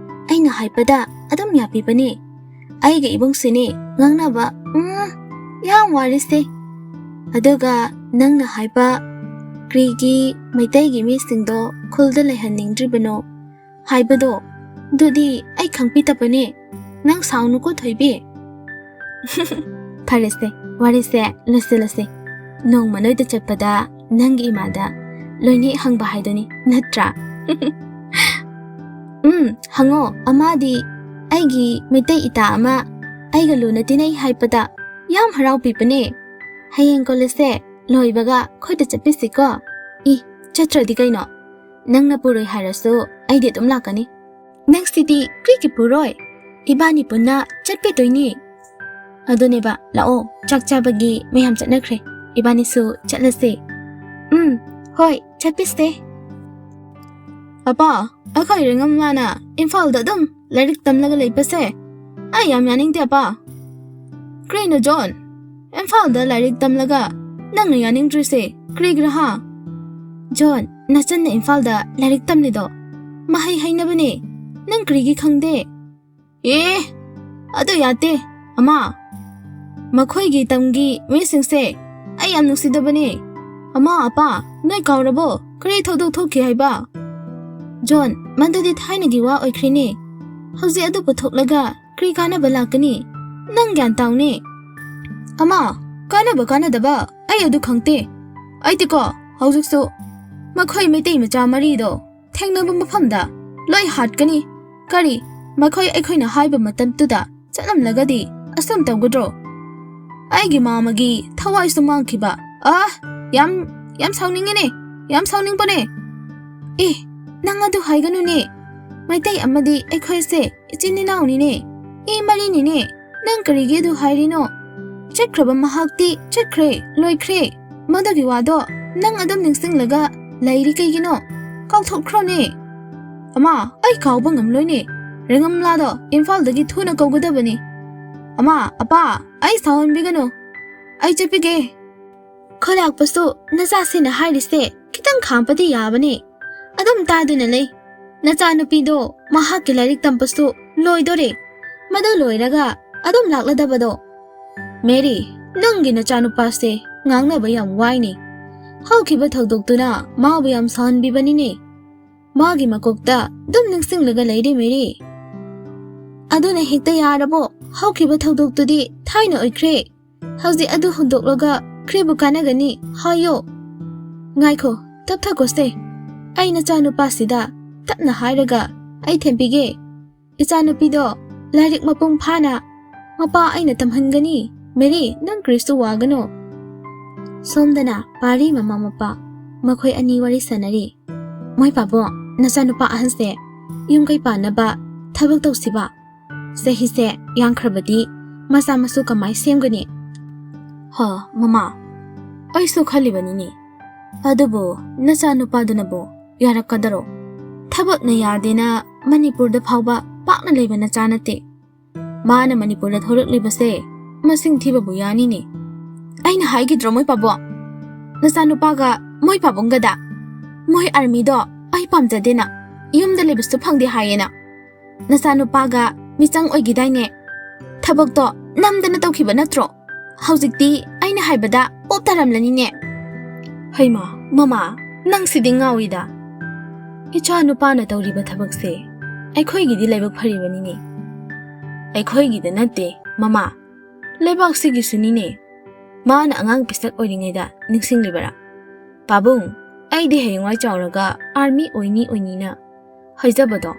ꯑꯩꯅ ꯍꯥꯏꯕꯗ ꯑꯗꯨꯝ ꯌꯥꯕꯤꯕꯅꯦ꯫ ꯑꯩꯒ ꯏꯕꯨꯡꯁꯤꯅꯦ ꯉꯥꯡꯅꯕ, ꯎꯝ, ꯌꯥꯝ ꯋꯥꯔꯤꯁꯦ꯫ ꯑꯗꯨꯒ ꯅꯪꯅ ꯍꯥꯏꯕ ꯀ꯭ꯔꯤꯒꯤ ꯃꯩꯇꯩꯒꯤ ꯃꯤꯁꯤꯡꯗꯣ ꯈꯨꯜꯗ ꯂꯩꯍꯟꯅꯤꯡꯗ꯭ꯔꯤꯕꯅꯣ ꯍꯥꯏꯕꯗꯣ, ꯑꯗꯨꯗꯤ ꯑꯩ ꯈꯪꯕꯤꯗꯕꯅꯦ꯫ ꯅꯪ ꯁꯥꯎꯅꯨꯀꯣ ꯊꯣꯏꯕꯤ꯫ ꯐꯔꯦꯁꯦ, ꯋꯥꯔꯤꯁꯦ ꯂꯣꯏꯁꯤꯜꯂꯁꯦ꯫ ꯅꯣꯡꯃ ꯅꯣꯏꯗ ꯆꯠꯄꯗ ꯅꯪꯒꯤ ꯏꯃꯥꯗ ꯂꯣꯏꯅ ꯍꯪꯕ ꯍꯥꯏꯗꯨꯅꯤ, ꯅꯠꯇ꯭ꯔꯥ? ꯎꯝ, ꯍꯪꯉꯣ꯫ ꯑꯃꯗꯤ ꯑꯩꯒꯤ ꯃꯩꯇꯩ ꯏꯇꯥ ꯑꯃ ꯑꯩꯒ ꯂꯨꯅ ꯇꯤꯟꯅꯩ ꯍꯥꯏꯕꯗ ꯌꯥꯝ ꯍꯔꯥꯎꯕꯤꯕꯅꯦ꯫ ꯍꯌꯦꯡ ꯀꯣꯂꯦꯖꯁꯦ ꯂꯣꯏꯕꯒ ꯑꯩꯈꯣꯏꯗ ꯆꯠꯄꯤꯁꯤꯀꯣ꯫ ꯏ, ꯆꯠꯇ꯭ꯔꯗꯤ ꯀꯩꯅꯣ? ꯅꯪꯅ ꯄꯨꯔꯣꯏ ꯍꯥꯏꯔꯁꯨ ꯑꯩꯗꯤ ꯑꯗꯨꯝ ꯂꯥꯛꯀꯅꯤ꯫ ꯅꯪꯁꯤꯗꯤ ꯀ꯭ꯔꯤꯒꯤ ꯄꯨꯔꯣꯏ? ꯏꯕꯥꯅꯤ ꯄꯨꯟꯅ ꯆꯠꯄꯤꯗꯣꯏꯅꯤ꯫ ꯑꯗꯨꯅꯦꯕ, ꯂꯥꯛꯑꯣ, ꯆꯥꯛ ꯆꯥꯕꯒꯤ ꯃꯌꯥꯝ ꯆꯠꯅꯈ꯭ꯔꯦ꯫ ꯏꯕꯥꯅꯤꯁꯨ ꯆꯠꯂꯁꯦ꯫ ꯎꯝ, ꯍꯣꯏ, ꯆꯠꯄꯤꯁꯦ꯫ ꯑꯄꯥ, ꯑꯩꯈꯣꯏ ꯔꯤꯉꯝꯂꯥꯅ ꯏꯝꯐꯥꯜꯗ ꯑꯗꯨꯝ ꯂꯥꯏꯔꯤꯛ ꯇꯝꯂꯒ ꯂꯩꯕꯁꯦ ꯑꯩ ꯌꯥꯝ ꯌꯥꯅꯤꯡꯗꯦ, ꯑꯄꯥ꯫ ꯀꯔꯤꯅꯣ, ꯖꯣꯟ? ꯏꯝꯐꯥꯜꯗ ꯂꯥꯏꯔꯤꯛ ꯇꯝꯂꯒ ꯅꯪꯅ ꯌꯥꯅꯤꯡꯗ꯭ꯔꯤꯁꯦ ꯀꯔꯤꯒꯤꯔꯥ, ꯍꯥ? ꯖꯣꯟ, ꯅꯆꯟꯅ ꯏꯝꯐꯥꯜꯗ ꯂꯥꯏꯔꯤꯛ ꯇꯝꯂꯤꯗꯣ ꯃꯍꯩ ꯍꯩꯅꯕꯅꯦ꯫ ꯅꯪ ꯀꯔꯤꯒꯤ ꯈꯪꯗꯦ? ꯑꯦ, ꯑꯗꯨ ꯌꯥꯗꯦ, ꯑꯃ꯫ ꯃꯈꯣꯏꯒꯤ ꯇꯝꯒꯤ ꯃꯤꯁꯤꯡꯁꯦ ꯑꯩ ꯌꯥꯝ ꯅꯨꯡꯁꯤꯗꯕꯅꯦ꯫ ꯑꯃ, ꯑꯄꯥ, ꯅꯣꯏ ꯀꯥꯎꯔꯕꯣ? ꯀꯔꯤ ꯊꯧꯗꯣꯛ ꯊꯣꯛꯈꯤ ꯍꯥꯏꯕ? ꯖꯣꯟ, ꯃꯗꯨꯗꯤ ꯊꯥꯏꯅꯒꯤ ꯋꯥ ꯑꯣꯏꯈ꯭ꯔꯦꯅꯦ꯫ ꯍꯧꯖꯤꯛ ꯑꯗꯨ ꯄꯨꯊꯣꯛꯂꯒ ꯀꯔꯤ ꯀꯥꯟꯅꯕ ꯂꯥꯛꯀꯅꯤ? ꯅꯪ ꯒ꯭ꯌꯥꯟ ꯇꯥꯎꯅꯦ꯫ ꯑꯃ, ꯀꯥꯟꯅꯕ ꯀꯥꯟꯅꯗꯕ ꯑꯩ ꯑꯗꯨ ꯈꯪꯗꯦ꯫ ꯑꯩꯗꯤꯀꯣ, ꯍꯧꯖꯤꯛꯁꯨ ꯃꯈꯣꯏ ꯃꯩꯇꯩ ꯃꯆꯥ ꯃꯔꯤꯗꯣ ꯊꯦꯡꯅꯕ ꯃꯐꯝꯗ ꯂꯣꯏ ꯍꯥꯠꯀꯅꯤ꯫ ꯀꯔꯤ, ꯃꯈꯣꯏ ꯑꯩꯈꯣꯏꯅ ꯍꯥꯏꯕ ꯃꯇꯝꯗꯨꯗ ꯆꯠꯂꯝꯂꯒꯗꯤ ꯑꯁꯨꯝ ꯇꯧꯒꯗ꯭ꯔꯣ? ꯑꯩꯒꯤ ꯃꯥꯃꯒꯤ ꯊꯋꯥꯏꯁꯨ ꯃꯥꯡꯈꯤꯕ꯫ ꯑꯥ, ꯌꯥꯝ, ꯌꯥꯝ ꯁꯥꯎꯅꯤꯡꯉꯤꯅꯦ, ꯌꯥꯝ ꯁꯥꯎꯅꯤꯡꯕꯅꯦ꯫ ꯑꯦ, ꯅꯪ ꯑꯗꯨ ꯍꯥꯏꯒꯅꯨꯅꯦ꯫ ꯃꯩꯇꯩ ꯑꯃꯗꯤ ꯑꯩꯈꯣꯏꯁꯦ ꯏꯆꯤꯟ ꯏꯅꯥꯎꯅꯤꯅꯦ, ꯏ ꯃꯔꯤꯅꯤꯅꯦ꯫ ꯅꯪ ꯀꯔꯤꯒꯤ ꯑꯗꯨ ꯍꯥꯏꯔꯤꯅꯣ? ꯆꯠꯈ꯭ꯔꯕ ꯃꯍꯥꯛꯇꯤ ꯆꯠꯈ꯭ꯔꯦ, ꯂꯣꯏꯈ꯭ꯔꯦ꯫ ꯃꯗꯨꯒꯤ ꯋꯥꯗꯣ ꯅꯪ ꯑꯗꯨꯝ ꯅꯤꯡꯁꯤꯡꯂꯒ ꯂꯩꯔꯤ ꯀꯩꯒꯤꯅꯣ? ꯀꯥꯎꯊꯣꯛꯈ꯭ꯔꯣꯅꯦ꯫ ꯑꯃ, ꯑꯩ ꯀꯥꯎꯕ ꯉꯝꯂꯣꯏꯅꯦ꯫ ꯔꯦꯉꯝꯂꯥꯗꯣ ꯏꯝꯐꯥꯜꯗꯒꯤ ꯊꯨꯅ ꯀꯧꯒꯗꯕꯅꯤ꯫ ꯑꯃ, ꯑꯄꯥ, ꯑꯩ ꯁꯥꯎꯍꯟꯕꯤꯒꯅꯨ꯫ ꯑꯩ ꯆꯠꯄꯤꯒꯦ꯫ ꯈꯣꯂꯥꯛꯄꯁꯨ ꯅꯆꯥꯁꯤꯅ ꯍꯥꯏꯔꯤꯁꯦ ꯈꯤꯇꯪ ꯈꯥꯝꯕꯗꯤ ꯌꯥꯕꯅꯦ꯫ ꯑꯗꯨꯝ ꯇꯥꯗꯨꯅ ꯂꯩ꯫ ꯅꯆꯥꯅꯨꯄꯤꯗꯣ ꯃꯍꯥꯛꯀꯤ ꯂꯥꯏꯔꯤꯛ ꯇꯝꯕꯁꯨ ꯂꯣꯏꯗꯣꯔꯦ꯫ ꯃꯗꯨ ꯂꯣꯏꯔꯒ ꯑꯗꯨꯝ ꯂꯥꯛꯂꯗꯕꯗꯣ꯫ ꯃꯦꯔꯤ, ꯅꯪꯒꯤ ꯅꯆꯥꯅꯨꯄꯥꯁꯦ ꯉꯥꯡꯅꯕ ꯌꯥꯝ ꯋꯥꯏꯅꯦ꯫ ꯍꯧꯈꯤꯕ ꯊꯧꯗꯣꯛꯇꯨꯅ ꯃꯥꯕꯨ ꯌꯥꯝ ꯁꯥꯎꯍꯟꯕꯤꯕꯅꯤꯅꯦ꯫ ꯃꯥꯒꯤ ꯃꯀꯣꯛꯇ ꯑꯗꯨꯝ ꯅꯤꯡꯁꯤꯡꯂꯒ ꯂꯩꯔꯦ ꯃꯦꯔꯤ꯫ ꯑꯗꯨꯅ ꯍꯦꯛꯇ ꯌꯥꯔꯕꯣ? ꯍꯧꯈꯤꯕ ꯊꯧꯗꯣꯛꯇꯨꯗꯤ ꯊꯥꯏꯅ ꯑꯣꯏꯈ꯭ꯔꯦ꯫ ꯍꯧꯖꯤꯛ ꯑꯗꯨ ꯍꯨꯟꯗꯣꯛꯂꯒ ꯈ꯭ꯔꯤꯕꯨ ꯀꯥꯟꯅꯒꯅꯤ ꯍꯥꯏꯌꯣ? ꯉꯥꯏꯈꯣ, ꯇꯞꯊꯈꯣꯁꯦ꯫ ꯑꯩ ꯅꯆꯥꯅꯨꯄꯥꯁꯤꯗ ꯇꯞꯅ ꯍꯥꯏꯔꯒ ꯑꯩ ꯊꯦꯝꯕꯤꯒꯦ꯫ ꯏꯆꯥꯅꯨꯄꯤꯗꯣ ꯂꯥꯏꯔꯤꯛ ꯃꯄꯨꯡ ꯐꯥꯅ ꯃꯄꯥ ꯑꯩꯅ ꯇꯝꯍꯟꯒꯅꯤ꯫ ꯃꯦꯔꯤ, ꯅꯪ ꯀꯔꯤꯁꯨ ꯋꯥꯒꯅꯨ꯫ ꯁꯣꯝꯗꯅ ꯄꯥꯔꯤ ꯃꯃꯥ ꯃꯄꯥ ꯃꯈꯣꯏ ꯑꯅꯤ ꯋꯥꯔꯤ ꯁꯥꯟꯅꯔꯤ꯫ ꯃꯣꯏ ꯄꯥꯕꯨꯡ, ꯅꯆꯥꯅꯨꯄꯥ ꯑꯍꯟꯁꯦ ꯌꯨꯝ ꯀꯩ ꯄꯥꯟꯅꯕ ꯊꯕꯛ ꯇꯧꯁꯤꯕ꯫ ꯆꯍꯤꯁꯦ ꯌꯥꯝꯈ꯭ꯔꯕꯗꯤ ꯃꯆꯥ ꯃꯁꯨ ꯀꯃꯥꯏ ꯁꯦꯝꯒꯅꯤ? ꯍꯣ, ꯃꯃꯥ, ꯑꯩꯁꯨ ꯈꯜꯂꯤꯕꯅꯤꯅꯦ꯫ ꯑꯗꯨꯕꯨ ꯅꯆꯥꯅꯨꯄꯥꯗꯨꯅꯕꯨ ꯌꯥꯔꯛꯀꯗꯔꯣ? ꯊꯕꯛꯅ ꯌꯥꯗꯦꯅ ꯃꯅꯤꯄꯨꯔꯗ ꯐꯥꯎꯕ ꯄꯥꯛꯅ ꯂꯩꯕ ꯅꯆꯥ ꯅꯠꯇꯦ꯫ ꯃꯥꯅ ꯃꯅꯤꯄꯨꯔꯗ ꯊꯣꯛꯂꯛꯂꯤꯕꯁꯦ ꯃꯁꯤꯡ ꯊꯤꯕꯕꯨ ꯌꯥꯅꯤꯅꯦ꯫ ꯑꯩꯅ ꯍꯥꯏꯈꯤꯗ꯭ꯔꯣ ꯃꯣꯏ ꯄꯥꯕꯨꯡ? ꯅꯆꯥꯅꯨꯄꯥꯒ ꯃꯣꯏ ꯄꯥꯕꯨꯡꯒꯗ ꯃꯣꯏ ꯑꯥꯔꯃꯤꯗꯣ ꯑꯩ ꯄꯥꯝꯖꯗꯦꯅ, ꯌꯨꯝꯗ ꯂꯩꯕꯁꯨ ꯐꯪꯗꯦ ꯍꯥꯏꯌꯦꯅ꯫ ꯅꯆꯥꯅꯨꯄꯥꯒ ꯃꯤꯆꯪ ꯑꯣꯏꯈꯤꯗꯥꯏꯅꯦ? ꯊꯕꯛꯇꯣ ꯅꯝꯗꯅ ꯇꯧꯈꯤꯕ ꯅꯠꯇ꯭ꯔꯣ? ꯍꯧꯖꯤꯛꯇꯤ ꯑꯩꯅ ꯍꯥꯏꯕꯗ ꯄꯣꯞ ꯇꯥꯔꯝꯂꯅꯤꯅꯦ꯫ ꯍꯩꯃꯥ, ꯃꯃꯥ, ꯅꯪꯁꯤꯗꯤ ꯉꯥꯎꯏꯗ꯫ ꯏꯆꯥ ꯅꯨꯄꯥꯅ ꯇꯧꯔꯤꯕ ꯊꯕꯛꯁꯦ ꯑꯩꯈꯣꯏꯒꯤꯗꯤ ꯂꯥꯏꯕꯛ ꯐꯔꯤꯕꯅꯤꯅꯦ꯫ ꯑꯩꯈꯣꯏꯒꯤꯗ ꯅꯠꯇꯦ, ꯃꯃꯥ, ꯂꯩꯕꯥꯛꯁꯤꯒꯤꯁꯨꯅꯤꯅꯦ꯫ ꯃꯥꯅ ꯑꯉꯥꯡ ꯄꯤꯁꯛ ꯑꯣꯏꯔꯤꯉꯩꯗ ꯅꯤꯡꯁꯤꯡꯂꯤꯕꯔꯥ? ꯄꯥꯕꯨꯡ, ꯑꯩꯗꯤ ꯍꯌꯦꯡꯋꯥꯏ ꯆꯥꯎꯔꯒ ꯑꯥꯔꯃꯤ ꯑꯣꯏꯅꯤ ꯑꯣꯏꯅꯤꯅ ꯍꯥꯏꯖꯕꯗꯣ,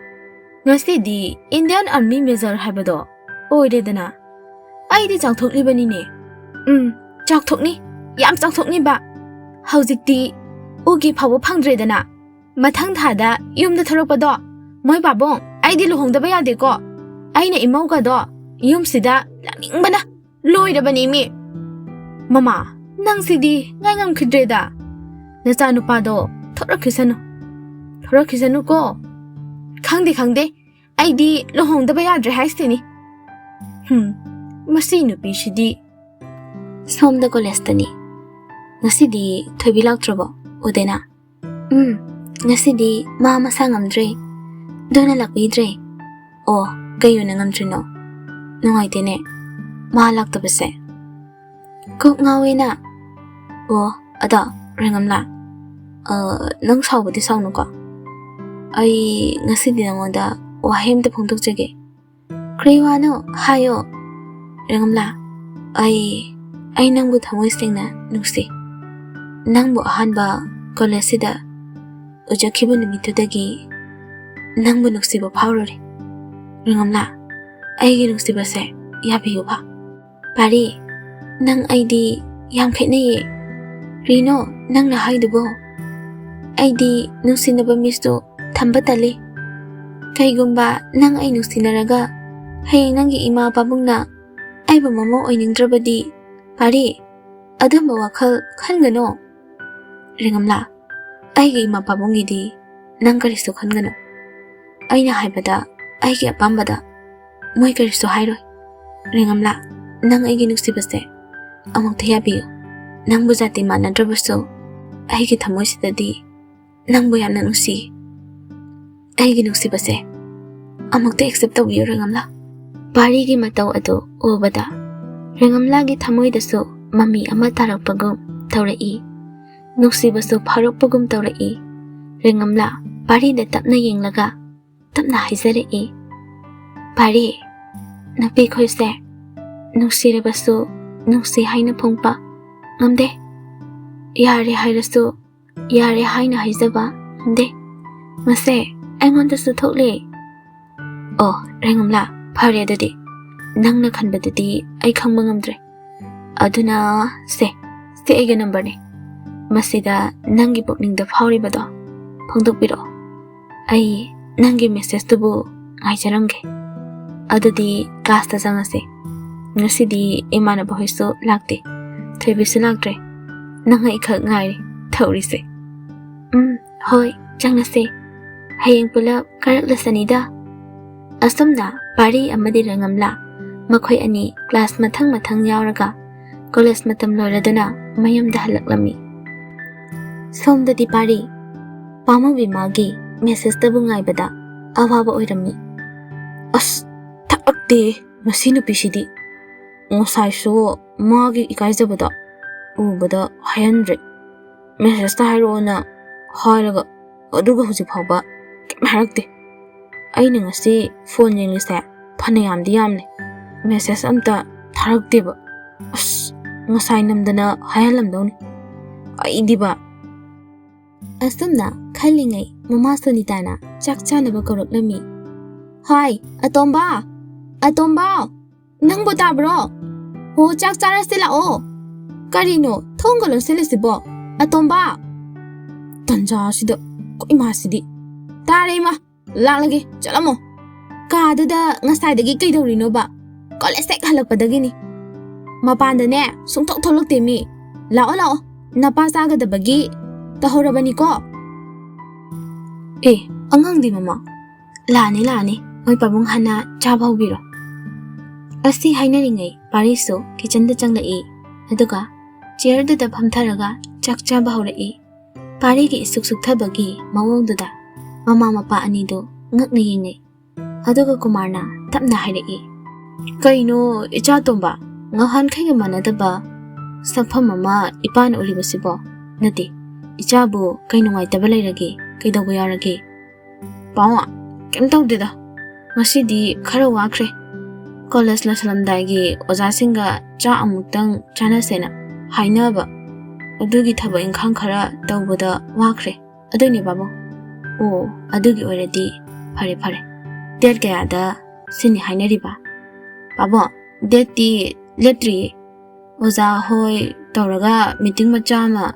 ꯉꯁꯤꯗꯤ ꯏꯟꯗꯤꯌꯥꯟ ꯑꯥꯔꯃꯤ ꯃꯦꯖꯔ ꯍꯥꯏꯕꯗꯣ ꯑꯣꯏꯔꯦꯗꯅ꯫ ꯑꯩꯗꯤ ꯆꯥꯎꯊꯣꯛꯂꯤꯕꯅꯤꯅꯦ꯫ ꯎꯝ, ꯆꯥꯎꯊꯣꯛꯅꯤ, ꯌꯥꯝ ꯆꯥꯎꯊꯣꯛꯅꯤꯕ꯫ ꯍꯧꯖꯤꯛꯇꯤ ꯎꯒꯤ ꯐꯥꯎꯕ ꯐꯪꯗ꯭ꯔꯦꯗꯅ꯫ ꯃꯊꯪ ꯊꯥꯗ ꯌꯨꯝꯗ ꯊꯣꯛꯂꯛꯄꯗꯣ, ꯃꯣꯏ ꯄꯥꯕꯨꯡ, ꯑꯩꯗꯤ ꯂꯨꯍꯣꯡꯗꯕ ꯌꯥꯗꯦꯀꯣ꯫ ꯑꯩꯅ ꯏꯃꯧꯒꯗꯣ ꯌꯨꯝꯁꯤꯗ ꯂꯥꯛꯅꯤꯡꯕꯅ ꯂꯣꯏꯔꯕꯅꯤ ꯃꯤ꯫ ꯃꯃꯥ, ꯅꯪꯁꯤꯗꯤ ꯉꯥꯏ ꯉꯝꯈꯤꯗ꯭ꯔꯦꯗ꯫ ꯅꯆꯥꯅꯨꯄꯥꯗꯣ ꯊꯣꯔꯛꯈꯤꯁꯅꯨ꯫ ꯊꯣꯔꯛꯈꯤꯁꯅꯨꯀꯣ꯫ ꯈꯪꯗꯦ, ꯈꯪꯗꯦ꯫ ꯑꯩꯗꯤ ꯂꯨꯍꯣꯡꯗꯕ ꯌꯥꯗ꯭ꯔꯦ ꯍꯥꯏꯁꯤꯅꯤ꯫ ꯍꯨꯝ, ꯃꯁꯤ ꯅꯨꯄꯤꯁꯤꯗꯤ꯫ ꯁꯣꯝꯗ ꯀꯣꯂꯦꯖꯇꯅꯤ꯫ ꯉꯁꯤꯗꯤ ꯊꯣꯏꯕꯤ ꯂꯥꯛꯇ꯭ꯔꯕꯣ, ꯎꯗꯦꯅ? ꯎꯝ, ꯉꯁꯤꯗꯤ ꯃꯥ ꯃꯁꯥ ꯉꯝꯗ꯭ꯔꯦ꯫ ꯑꯗꯨꯅ ꯂꯥꯛꯄꯤꯗ꯭ꯔꯦ꯫ ꯑꯣ, ꯀꯩ ꯑꯣꯏꯅ ꯉꯝꯗ꯭ꯔꯤꯅꯣ? ꯅꯨꯡꯉꯥꯏꯇꯦꯅꯦ, ꯃꯥ ꯂꯥꯛꯇꯕꯁꯦ꯫ ꯀꯣꯛ ꯉꯥꯎꯋꯦꯅ꯫ ꯑꯣ, ꯑꯗꯣ, ꯔꯦꯡꯉꯝꯂꯥ, ꯑ, ꯅꯪ ꯁꯥꯎꯕꯗꯤ ꯁꯥꯎꯅꯨꯀꯣ꯫ ꯑꯩ ꯉꯁꯤꯗꯤ ꯅꯉꯣꯟꯗ ꯋꯥꯍꯩ ꯑꯝꯇ ꯐꯣꯡꯗꯣꯛꯆꯒꯦ꯫ ꯀꯔꯤ ꯋꯥꯅꯣ? ꯍꯥꯏꯌꯣ꯫ ꯔꯦꯡꯉꯝꯂꯥ, ꯑꯩ, ꯑꯩ ꯅꯪꯕꯨ ꯊꯃꯣꯏ ꯁꯦꯡꯅ ꯅꯨꯡꯁꯤ꯫ ꯅꯪꯕꯨ ꯑꯍꯥꯟꯕ ꯀꯣꯂꯦꯖꯁꯤꯗ ꯎꯖꯈꯤꯕ ꯅꯨꯃꯤꯠꯇꯨꯗꯒꯤ ꯅꯪꯕꯨ ꯅꯨꯡꯁꯤꯕ ꯐꯥꯎꯔꯨꯔꯦ꯫ ꯔꯦꯡꯉꯝꯂꯥ, ꯑꯩꯒꯤ ꯅꯨꯡꯁꯤꯕꯁꯦ ꯌꯥꯕꯤꯌꯨꯕ꯫ ꯄꯥꯔꯤ, ꯅꯪ ꯑꯩꯗꯤ ꯌꯥꯝ ꯈꯦꯠꯅꯩꯌꯦ꯫ ꯀꯔꯤꯅꯣ ꯅꯪꯅ ꯍꯥꯏꯗꯨꯕꯣ? ꯑꯩꯗꯤ ꯅꯨꯡꯁꯤꯅꯕ ꯃꯤꯁꯇꯨ ꯊꯝꯕ ꯇꯜꯂꯤ꯫ ꯀꯩꯒꯨꯝꯕ ꯅꯪ ꯑꯩ ꯅꯨꯡꯁꯤꯅꯔꯒ ꯍꯌꯦꯡ ꯅꯪꯒꯤ ꯏꯃꯥ ꯄꯥꯕꯨꯡꯅ ꯑꯩꯕꯨ ꯃꯃꯧ ꯑꯣꯏꯅꯤꯡꯗ꯭ꯔꯕꯗꯤ, ꯄꯥꯔꯤ, ꯑꯗꯨꯝꯕ ꯋꯥꯈꯜ ꯈꯟꯒꯅꯨ꯫ ꯔꯦꯡꯉꯝꯂꯥ, ꯑꯩꯒꯤ ꯏꯃꯥ ꯄꯥꯕꯨꯡꯒꯤꯗꯤ ꯅꯪ ꯀꯔꯤꯁꯨ ꯈꯟꯒꯅꯨ꯫ ꯑꯩꯅ ꯍꯥꯏꯕꯗ ꯑꯩꯒꯤ ꯑꯄꯥꯝꯕꯗ ꯃꯣꯏ ꯀꯔꯤꯁꯨ ꯍꯥꯏꯔꯣꯏ꯫ ꯔꯦꯡꯉꯝꯂꯥ, ꯅꯪ ꯑꯩꯒꯤ ꯅꯨꯡꯁꯤꯕꯁꯦ ꯑꯃꯨꯛꯇ ꯌꯥꯕꯤꯌꯨ꯫ ꯅꯪꯕꯨ ꯖꯥꯇꯤ ꯃꯥꯟꯅꯗ꯭ꯔꯕꯁꯨ ꯑꯩꯒꯤ ꯊꯃꯣꯏꯁꯤꯗꯗꯤ ꯅꯪꯕꯨ ꯌꯥꯝꯅ ꯅꯨꯡꯁꯤ꯫ ꯑꯩꯒꯤ ꯅꯨꯡꯁꯤꯕꯁꯦ ꯑꯃꯨꯛꯇ accept ꯇꯧꯕꯤꯌꯨ, ꯔꯦꯡꯉꯝꯂꯥ꯫ ꯄꯥꯔꯤꯒꯤ ꯃꯇꯧ ꯑꯗꯨ ꯎꯕꯗ ꯔꯦꯡꯉꯝꯂꯥꯒꯤ ꯊꯃꯣꯏꯗꯁꯨ ꯃꯃꯤ ꯑꯃ ꯇꯥꯔꯛꯄꯒꯨꯝ ꯇꯧꯔꯛꯏ꯫ ꯅꯨꯡꯁꯤꯕꯁꯨ ꯐꯥꯎꯔꯛꯄꯒꯨꯝ ꯇꯧꯔꯛꯏ꯫ ꯔꯦꯡꯉꯝꯂꯥ ꯄꯥꯔꯤꯗ ꯇꯞꯅ ꯌꯦꯡꯂꯒ ꯇꯞꯅ ꯍꯥꯏꯖꯔꯛꯏ, "ꯄꯥꯔꯤ, ꯅꯨꯄꯤꯈꯣꯏꯁꯦ ꯅꯨꯡꯁꯤꯔꯕꯁꯨ ꯅꯨꯡꯁꯤ ꯍꯥꯏꯅ ꯐꯣꯡꯕ ꯉꯝꯗꯦ꯫ ꯌꯥꯔꯦ ꯍꯥꯏꯔꯁꯨ ꯌꯥꯔꯦ ꯍꯥꯏꯅ ꯍꯥꯏꯖꯕ ꯉꯝꯗꯦ꯫ ꯃꯁꯦ ꯑꯩꯉꯣꯟꯗꯁꯨ ꯊꯣꯛꯂꯦ꯫" "ꯑꯣ, ꯔꯦꯡꯉꯝꯂꯥ, ꯐꯔꯦ ꯑꯗꯨꯗꯤ꯫ ꯅꯪꯅ ꯈꯟꯕꯗꯨꯗꯤ ꯑꯩ ꯈꯪꯕ ꯉꯝꯗ꯭ꯔꯦ꯫ ꯑꯗꯨꯅ ꯁꯦ, ꯁꯤ ꯑꯩꯒꯤ ꯅꯝꯕꯔꯅꯦ꯫ ꯃꯁꯤꯗ ꯅꯪꯒꯤ ꯄꯨꯛꯅꯤꯡꯗ ꯐꯥꯎꯔꯤꯕꯗꯣ ꯐꯣꯡꯗꯣꯛꯄꯤꯔꯛꯑꯣ꯫ ꯑꯩ ꯅꯪꯒꯤ ꯃꯦꯁꯦꯖꯇꯨꯕꯨ ꯉꯥꯏꯖꯔꯝꯒꯦ꯫ ꯑꯗꯨꯗꯤ ꯀ꯭ꯂꯥꯁꯇ ꯆꯪꯉꯁꯦ꯫ ꯉꯁꯤꯗꯤ ꯏꯃꯥꯟꯅꯕ ꯍꯣꯏꯁꯨ ꯂꯥꯛꯇꯦ, ꯊꯣꯏꯕꯤꯁꯨ ꯂꯥꯛꯇ꯭ꯔꯦ꯫ ꯅꯪ ꯑꯩꯈꯛ ꯉꯥꯏꯔꯦ ꯇꯧꯔꯤꯁꯦ꯫ ꯎꯝ, ꯍꯣꯏ, ꯆꯪꯉꯁꯦ꯫ ꯍꯌꯦꯡ ꯄꯨꯂꯞ ꯀꯥꯔꯛꯂꯁꯅꯤꯗ꯫ ꯑꯁꯨꯝꯅ ꯄꯥꯔꯤ ꯑꯃꯗꯤ ꯔꯪꯉꯝꯂꯥ ꯃꯈꯣꯏ ꯑꯅꯤ ꯀ꯭ꯂꯥꯁ ꯃꯊꯪ ꯃꯊꯪ ꯌꯥꯎꯔꯒ ꯀꯣꯂꯦꯖ ꯃꯇꯝ ꯂꯣꯏꯔꯗꯨꯅ ꯃꯌꯨꯝꯗ ꯍꯜꯂꯛꯂꯝꯃꯤ꯫ ꯁꯣꯝꯗꯗꯤ ꯄꯥꯔꯤ ꯄꯥꯝꯃꯨꯕꯤ ꯃꯥꯒꯤ ꯃꯦꯁꯦꯖꯇꯕꯨ ꯉꯥꯏꯕꯗ ꯑꯋꯥꯕ ꯑꯣꯏꯔꯝꯃꯤ꯫ "ꯑꯁ, ꯊꯥꯛꯇꯦ ꯃꯁꯤ ꯅꯨꯄꯤꯁꯤꯗꯤ꯫ ꯉꯁꯥꯏꯁꯨ ꯃꯥꯒꯤ ꯏꯀꯥꯏꯖꯕꯗ ꯎꯕꯗ ꯍꯥꯏꯍꯟꯗ꯭ꯔꯦ꯫ ꯃꯦꯁꯦꯖꯇ ꯍꯥꯏꯔꯛꯑꯣꯅ ꯍꯥꯏꯔꯒ ꯑꯗꯨꯒ ꯍꯧꯖꯤꯛ ꯐꯥꯎꯕ ꯀꯩꯝ ꯍꯥꯏꯔꯛꯇꯦ꯫ ꯑꯩꯅ ꯉꯁꯤ ꯐꯣꯟ ꯌꯦꯡꯂꯤꯁꯦ ꯐꯅꯌꯥꯝꯗꯤ ꯌꯥꯝꯂꯦ, ꯃꯦꯁꯦꯖ ꯑꯝꯇ ꯊꯥꯔꯛꯇꯦꯕ꯫ ꯑꯁ, ꯉꯁꯥꯏ ꯅꯝꯗꯅ ꯍꯥꯏꯍꯜꯂꯝꯗꯧꯅꯤ ꯑꯩꯗꯤꯕ"꯫ ꯑꯁꯨꯝꯅ ꯈꯜꯂꯤꯉꯩ ꯃꯃꯥ ꯁꯣꯅꯤꯇꯥꯅ ꯆꯥꯛ ꯆꯥꯅꯕ ꯀꯧꯔꯛꯂꯝꯃꯤ꯫ "ꯍꯥꯏ, ꯑꯇꯣꯝꯕ! ꯑꯇꯣꯝꯕ! ꯅꯪꯕꯨ ꯇꯥꯕ꯭ꯔꯣ? ꯍꯣ, ꯆꯥꯛ ꯆꯥꯔꯁꯤ ꯂꯥꯛꯑꯣ꯫ ꯀꯔꯤꯅꯣ ꯊꯣꯡꯒ ꯂꯣꯟꯁꯤꯜꯂꯤꯁꯤꯕꯣ? ꯑꯇꯣꯝꯕ!" ꯇꯟꯖꯥꯁꯤꯗ ꯑꯩꯈꯣꯏ ꯏꯃꯥꯁꯤꯗꯤ꯫ "ꯇꯥꯔꯦ ꯏꯃꯥ, ꯂꯥꯛꯂꯒꯦ, ꯆꯠꯂꯝꯃꯣ꯫ ꯀꯥꯗꯨꯗ ꯉꯁꯥꯏꯗꯒꯤ ꯀꯩꯗꯧꯔꯤꯅꯣꯕ? ꯀꯣꯂꯦꯖ ꯍꯦꯛ ꯍꯜꯂꯛꯄꯗꯒꯤꯅꯤ꯫ ꯃꯄꯥꯟꯗꯅꯦ ꯁꯨꯡꯊꯣꯛ ꯊꯣꯛꯂꯛꯇꯦ ꯃꯤ꯫ ꯂꯥꯛꯑꯣ, ꯂꯥꯛꯑꯣ, ꯅꯄꯥ ꯆꯥꯒꯗꯕꯒꯤ ꯇꯧꯍꯧꯔꯕꯅꯤꯀꯣ"꯫ "ꯑꯦ, ꯑꯉꯥꯡꯗꯤ ꯃꯃꯥ, ꯂꯥꯛꯑꯅꯤ, ꯂꯥꯛꯑꯅꯤ, ꯃꯣꯏ ꯄꯥꯕꯨꯡ ꯍꯥꯟꯅ ꯆꯥꯕ ꯍꯧꯕꯤꯔꯣ"꯫ ꯑꯁꯤ ꯍꯥꯏꯅꯔꯤꯉꯩ ꯄꯥꯔꯤꯁꯨ ꯀꯤꯆꯟꯗ ꯆꯪꯂꯛꯏ, ꯑꯗꯨꯒ ꯆꯤꯌꯔꯗꯨꯗ ꯐꯝꯊꯔꯒ ꯆꯥꯛ ꯆꯥꯕ ꯍꯧꯔꯛꯏ꯫ ꯄꯥꯔꯤꯒꯤ ꯏꯁꯨꯛ ꯁꯨꯛꯊꯕꯒꯤ ꯃꯑꯣꯡꯗꯨꯗ ꯃꯃꯥ ꯃꯄꯥ ꯑꯅꯤꯗꯨ ꯉꯛꯅ ꯌꯦꯡꯅꯩ꯫ ꯑꯗꯨꯒ ꯀꯨꯃꯥꯔꯅ ꯇꯞꯅ ꯍꯥꯏꯔꯛꯏ, "ꯀꯩꯅꯣ ꯏꯆꯥ ꯇꯣꯝꯕ, ꯉꯍꯥꯟꯈꯩꯒ ꯃꯥꯟꯅꯗꯕ ꯁꯛꯐꯝ ꯑꯃ ꯏꯄꯥꯅ ꯎꯔꯤꯕꯁꯤꯕꯣ? ꯅꯠꯇꯦ, ꯏꯆꯥꯕꯨ ꯀꯩ ꯅꯨꯡꯉꯥꯏꯇꯕ ꯂꯩꯔꯒꯦ? ꯀꯩꯗꯧꯕ ꯌꯥꯎꯔꯒꯦ?" "ꯄꯥꯎ, ꯀꯩꯝ ꯇꯧꯗꯦꯗ꯫ ꯉꯁꯤꯗꯤ ꯈꯔ ꯋꯥꯈ꯭ꯔꯦ꯫ ꯀꯣꯂꯦꯖ ꯂꯣꯏꯁꯤꯜꯂꯝꯗꯥꯏꯒꯤ ꯑꯣꯖꯥꯁꯤꯡꯒ ꯆꯥꯛ ꯑꯃꯨꯛꯇꯪ ꯆꯥꯅꯁꯦꯅ ꯍꯥꯏꯅꯕ, ꯑꯗꯨꯒꯤ ꯊꯕꯛ ꯏꯪꯈꯥꯡ ꯈꯔ ꯇꯧꯕꯗ ꯋꯥꯈ꯭ꯔꯦ꯫ ꯑꯗꯨꯏꯅꯦ ꯄꯥꯕꯨꯡ"꯫ "ꯑꯣ, ꯑꯗꯨꯒꯤ ꯑꯣꯏꯔꯗꯤ ꯐꯔꯦ ꯐꯔꯦ꯫ ꯗꯦꯠ ꯀꯌꯥꯗ ꯁꯤꯅꯤ ꯍꯥꯏꯅꯔꯤꯕ?" "ꯄꯥꯕꯨꯡ, ꯗꯦꯠꯇꯤ ꯂꯦꯞꯇ꯭ꯔꯤꯌꯦ꯫ ꯑꯣꯖꯥ ꯍꯣꯏ ꯇꯧꯔꯒ ꯃꯤꯇꯤꯡ ꯃꯆꯥ ꯑꯃ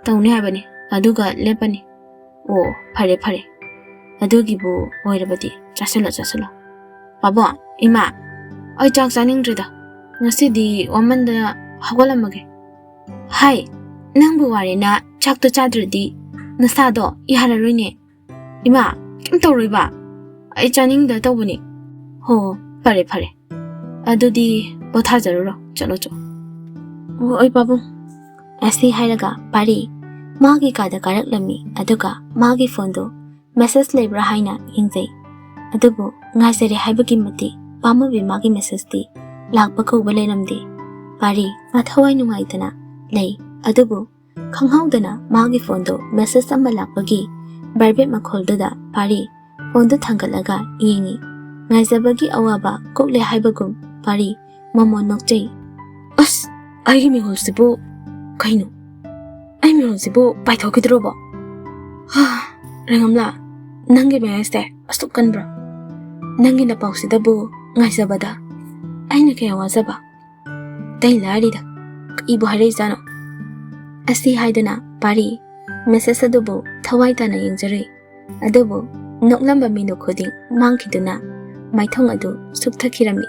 ꯇꯧꯅꯤ ꯍꯥꯏꯕꯅꯤ, ꯑꯗꯨꯒ ꯂꯦꯞꯄꯅꯤ꯫ ꯑꯣ, ꯐꯔꯦ ꯐꯔꯦ, ꯑꯗꯨꯒꯤꯕꯨ ꯑꯣꯏꯔꯕꯗꯤ ꯆꯥꯁꯤꯜꯂꯣ ꯆꯥꯁꯤꯜꯂꯣ꯫ ꯄꯥꯕꯨꯡ, ꯏꯃꯥ, ꯑꯩ ꯆꯥꯛ ꯆꯥꯅꯤꯡꯗ꯭ꯔꯦꯗ, ꯉꯁꯤꯗꯤ ꯋꯥꯃꯟꯗꯅ ꯍꯧꯒꯠꯂꯝꯃꯒꯦ꯫ ꯍꯥꯏ, ꯅꯪꯕꯨ ꯋꯥꯔꯦꯅ ꯆꯥꯛꯇꯣ ꯆꯥꯗ꯭ꯔꯗꯤ ꯅꯁꯥꯗꯣ ꯌꯥꯔꯔꯣꯏꯅꯦ꯫ ꯏꯃꯥ, ꯀꯩꯝ ꯇꯧꯔꯣꯏꯕ, ꯑꯩ ꯆꯥꯅꯤꯡꯗ ꯇꯧꯕꯅꯤ꯫ ꯍꯣ, ꯐꯔꯦ ꯐꯔꯦ, ꯑꯗꯨꯗꯤ ꯄꯣꯊꯥꯖꯔꯨꯔꯣ, ꯆꯠꯂꯣ ꯆꯠꯂꯣ꯫ ꯑꯣ, ꯑꯩ ꯄꯥꯕꯨꯡ꯫ ꯑꯁꯤ ꯍꯥꯏꯔꯒ ꯄꯥꯔꯤ ꯃꯥꯒꯤ ꯀꯥꯗ ꯀꯥꯔꯛꯂꯝꯃꯤ, ꯑꯗꯨꯒ ꯃꯥꯒꯤ ꯐꯣꯟꯗꯨ ꯃꯦꯁꯦꯖ ꯂꯩꯕ꯭ꯔꯥ ꯍꯥꯏꯅ ꯌꯦꯡꯖꯩ꯫ ꯑꯗꯨꯕꯨ ꯉꯥꯏꯖꯔꯦ ꯍꯥꯏꯕꯒꯤ ꯃꯇꯤꯛ ꯄꯥꯝꯃꯨꯕꯤ ꯃꯥꯒꯤ ꯃꯦꯁꯦꯖꯇꯤ ꯂꯥꯛꯄ ꯀꯧꯕ ꯂꯩꯔꯝꯗꯦ꯫ ꯄꯥꯔꯤ ꯃꯊꯋꯥꯏ ꯅꯨꯡꯉꯥꯏꯇꯅ ꯂꯩ꯫ ꯑꯗꯨꯕꯨ ꯈꯪꯍꯧꯗꯅ ꯃꯥꯒꯤ ꯐꯣꯟꯗꯨ ꯃꯦꯁꯦꯖ ꯑꯃ ꯂꯥꯛꯄꯒꯤ ꯚꯥꯏꯕ꯭ꯔꯦꯠ ꯃꯈꯣꯜꯗꯨꯗ ꯄꯥꯔꯤ ꯐꯣꯟꯗꯨ ꯊꯥꯡꯒꯠꯂꯒ ꯌꯦꯡꯉꯤ꯫ ꯉꯥꯏꯖꯕꯒꯤ ꯑꯋꯥꯕ ꯀꯣꯛꯂꯦ ꯍꯥꯏꯕꯒꯨꯝ ꯄꯥꯔꯤ ꯃꯃꯣꯟ ꯅꯣꯛꯆꯩ꯫ ꯑꯁ, ꯑꯩꯒꯤ ꯃꯤꯍꯨꯜꯁꯤꯕꯨ ꯀꯩꯅꯣ? ꯑꯩ ꯃꯤꯍꯨꯜꯁꯤꯕꯨ ꯄꯥꯏꯊꯣꯛꯈꯤꯗ꯭ꯔꯣꯕꯣ? ꯍꯥ, ꯔꯦꯉꯝꯂꯥ, ꯅꯪꯒꯤ ꯃꯌꯥꯏꯁꯦ ꯑꯁꯨꯛ ꯀꯟꯕ꯭ꯔꯣ? ꯅꯪꯒꯤ ꯅꯄꯥꯎꯁꯤꯗꯕꯨ ꯉꯥꯏꯖꯕꯗ ꯑꯩꯅ ꯀꯌꯥ ꯋꯥꯖꯕ? ꯑꯇꯩ ꯂꯥꯏꯔꯤꯗ, ꯀꯩꯕꯨ ꯍꯥꯏꯔꯛꯏꯖꯥꯠꯅꯣ? ꯑꯁꯤ ꯍꯥꯏꯗꯨꯅ ꯄꯥꯔꯤ ꯃꯦꯁꯦꯖ ꯑꯗꯨꯕꯨ ꯊꯋꯥꯏ ꯇꯥꯅ ꯌꯦꯡꯖꯔꯨꯏ꯫ ꯑꯗꯨꯕꯨ ꯅꯣꯛꯂꯝꯕ ꯃꯤꯅꯣꯛ ꯈꯨꯗꯤꯡ ꯃꯥꯡꯈꯤꯗꯨꯅ ꯃꯥꯏꯊꯣꯡ ꯑꯗꯨ ꯁꯨꯛꯊꯈꯤꯔꯝꯃꯤ꯫